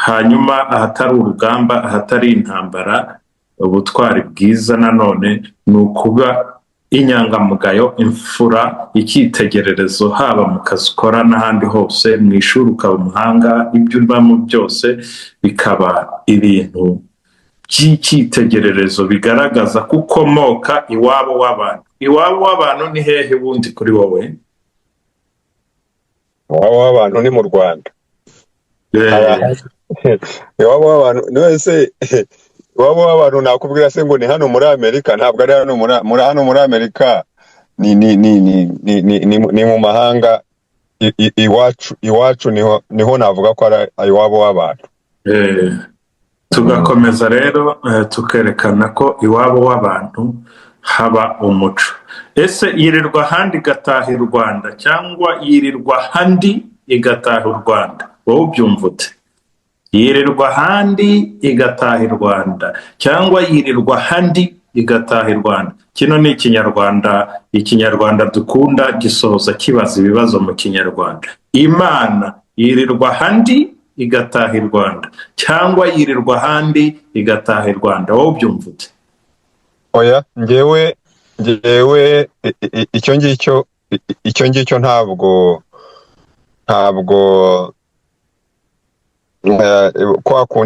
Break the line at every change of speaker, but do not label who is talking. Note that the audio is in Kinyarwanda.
Hanyuma ahatari urugamba, ahatari intambara, ubutwari bwiza nanone ni ukuba inyangamugayo, imfura, icyitegererezo, haba mu kazi ukora n'ahandi hose, mu ishuri ukaba umuhanga, ibyo ubamo byose bikaba ibintu by'icyitegererezo bigaragaza ko ukomoka iwabo w'abantu. Iwabo w'abantu ni hehe wundi kuri wowe?
Iwabo w'abantu ni mu Rwanda. Iwabo w'abantu wese, iwabo w'abantu nakubwira se ngo ni hano muri Amerika? Ntabwo ari hano muri hano muri Amerika, ni mu mahanga. Iwacu niho navuga ko ari iwabo w'abantu.
Tugakomeza rero, tukerekana ko iwabo w'abantu haba umuco. Ese yirirwa ahandi igataha i Rwanda, cyangwa yirirwa ahandi igataha u Rwanda? Wowe ubyumva ute? Yirirwa ahandi igataha i Rwanda, cyangwa yirirwa ahandi igataha i Rwanda? Kino ni Ikinyarwanda, Ikinyarwanda dukunda gisoza kibaza ibibazo mu Kinyarwanda. Imana yirirwa ahandi igataha i Rwanda, cyangwa yirirwa ahandi igataha i Rwanda? Wowe ubyumva ute?
Oya, njyewe icyo ngicyo ntabwo kwa kundi.